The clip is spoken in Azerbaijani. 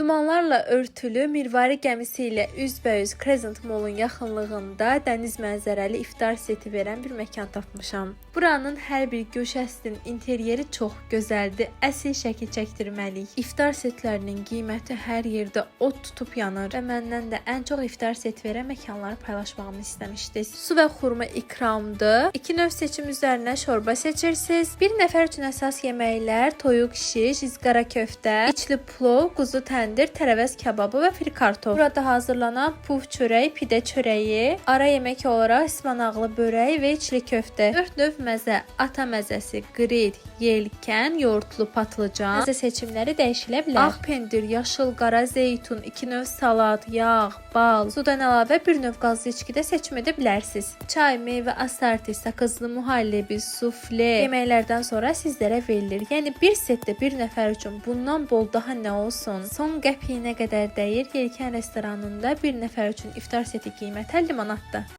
Dumanlarla örtülü mirvari gəmisi ilə üzbəüz Crescent Mall-un yaxınlığında dəniz mənzərəli iftar seti verən bir məkan tapmışam. Buranın hər bir guşəsinin interyeri çox gözəldir. Əsl şəkil çəkdirməlik. İftar setlərinin qiyməti hər yerdə od tutub yanır və məndən də ən çox iftar seti verən məkanları paylaşmağımı istəmişdiniz. Su və xurma ikramdır. İki növ seçim üzərinə şorba seçirsiniz. Bir nəfər üçün əsas yeməklər toyuq şiş, izqara köftə, içli plov, quzu təndir, tərəvəz kababı və fri kartof. Burada hazırlanan puf çörəyi, pidə çörəyi, ara yemək olaraq ıspanaqlı börək və içli köftə. 4 növ məzə: ata məzəsi, qrid, yelkən, yoğurtlu patlıcan. Məzə seçimləri dəyişilə bilər. Ağ pendir, yaşıl, qara zeytun, 2 növ salat, yağ, bal, sudan əlavə bir növ qazlı içki də seçim edə bilərsiniz. Çay, meyvə assorti, sakızlı mühallebi, sufle yeməklərdən sonra sizlərə verilir. Yəni bir setdə bir nəfər üçün bundan bol daha nə olsun? Son qəpiyinə qədər dəyir. Yelkən restoranında bir nəfər üçün iftar seti qiyməti 50 manatdır.